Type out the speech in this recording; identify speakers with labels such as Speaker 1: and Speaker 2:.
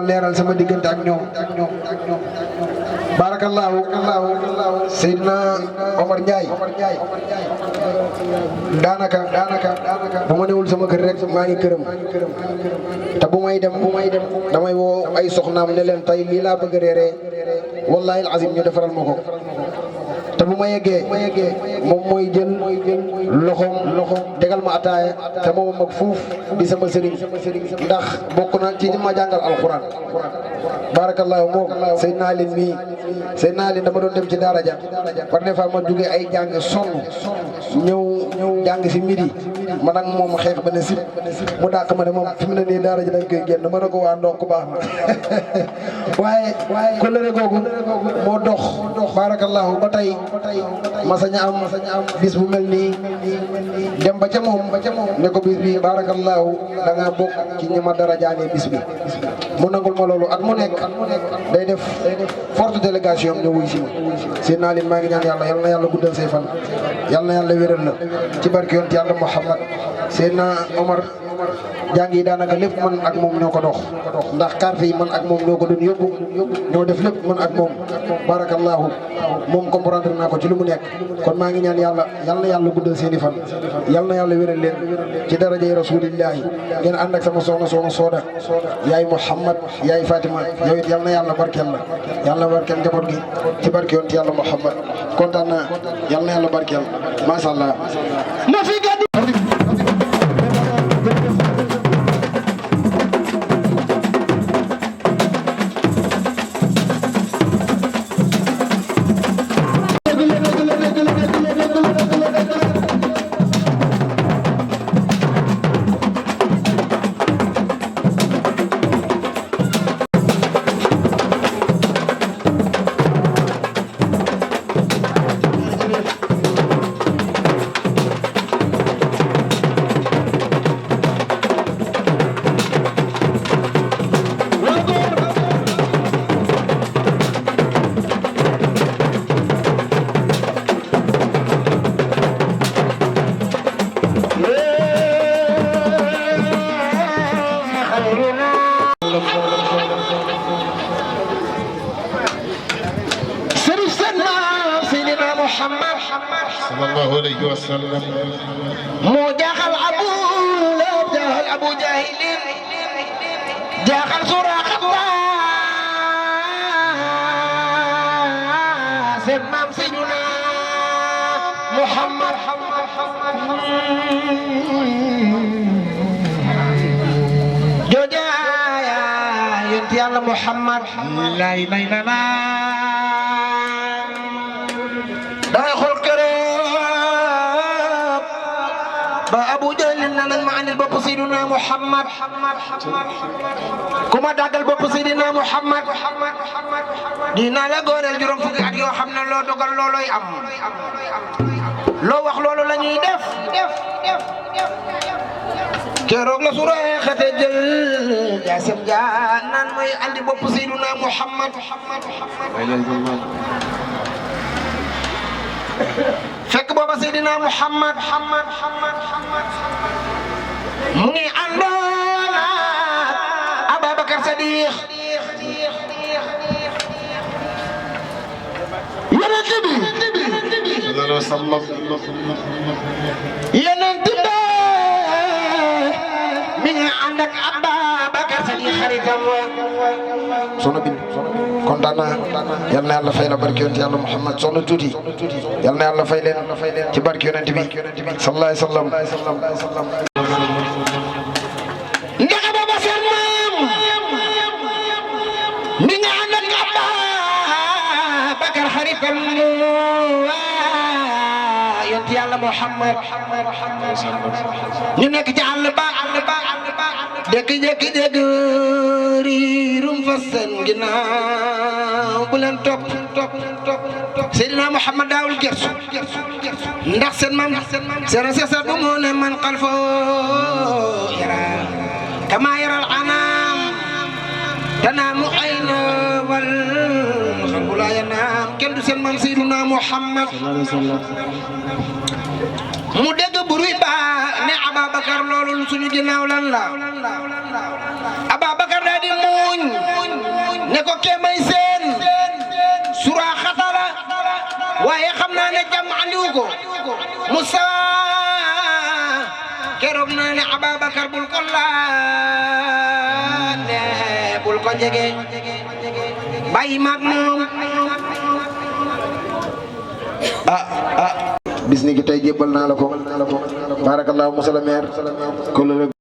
Speaker 1: leeral sama diggante ak ñoom barakallahu Seydina Omar Ndiaye daanaka bu ma newul sama kër rek maa ngi këram te bu may dem damay woo ay soxnaam ne leen tey lii laa bëgg a reeree wallahi alazim ñu defaral ma ko te bu ma yeggee moom mooy jël loxoom tegal ma ataaya te moom mag fuuf di sama sëriñ ndax bokk na ci ñi ma jàngal alquran barakallahu moom Seydina Aline mii Seydina Aline dama doon dem ci daara ja par des fois ma jugee ay jàng sonn ñëw jàng si midi man ak moom xeex ba ne sib mu dàq ma ne moom fi mu ne nii daara ji dañ koy génn ma ne ko waa ndokk baax na waaye kóllëre googu moo dox barakallahu ba tey ma sañ a am bis bu mel nii dem ba ca moom ne ko bis bi barakallahu da ngaa bokk ci ñi ma dara jaanee bis bi mu nangul ma loolu at mu nekk day def forte délégation ñu wuy si ma seen naa leen maa ngi ñaan yàlla yal na yàlla guddal say fan yal na yàlla wéral la ci barke yonent yàlla Muhammad seen na Omar jàng yi daanaka lépp man ak moom ñoo ko dox ndax carte yi man ak moom ñoo ko doon yóbbu ñoo def lépp man ak moom barakallahu moom comprendre naa ko ci lu mu nekk kon maa ngi ñaan yàlla yal na yàlla guddal seeni fan yal na yàlla wéral leen ci darajay rasulillahi ngeen ànd ak sama soxna Sooda yaay Muhammad yaay Fatima yow it yal na yàlla barkeel la yàlla barkeel njaboot gi ci barke yonent yàlla Muhammad kontaan naa yal na yàlla barkeel macha allah.
Speaker 2: sallallahu alayhi wa sallam
Speaker 1: moo jaaxal Abu Lahab jaaxal Abu Jahil jaaxal Suraaqa seen maam Seydina Muhammad joojaaya yonent Yàlla Muhammad la ilaha illallah dangay xool keroog ba Abu Jahl na nañ ma andil bopp Seydina Muhammad ku ma daggal bopp Seydina Muhammad dina la góoreel juróom fukki at yoo xam ne loo dogal looloy am loo wax loolu la ñuy def keroog la Suraaqa jël jaasam jaa naan mooy andi bopp Seydina Muhammad fekk booba Seydina Muhammad mu ngi àndoon ak Abubakar Sadiq yonent bi mi ngi ànd ak Abubakar Sadiq xaritam soxna bin kontaan naa yal na yàlla fay la barke yonent yàlla Muhammad soxna tuuti yal na yàlla fay leen ci barke yonent bi sallallahu alayhi wa sallam ndax booba seen maam mi nga ànd ak Abubakar xaritam yonent yàlla Muhammad ñu nekk ci àll ba jékki-jékki dégg riirum fa seen ginnaaw bu leen topp Seydina Muhammad daawul gersu ndax seen maam seen seesa bu mu ne man xalfo yara kama yaral anam tanaamu ayna wal xalbu laa yanaam kenn du seen maam Seydina Muhammad mu dégg bruit ba ne Ababacar loolu suñu ginnaaw lan la Ababacar daa di muuñ ne ko kemay seen sura xatala waaye xam naa ne jàmm andiwu ko Moussa keroog naa ne Ababacar bul ko laane bul ko jege bàyyi maag moom bis ni ki tey jébbal naa la ko barakallahu monsieur le maire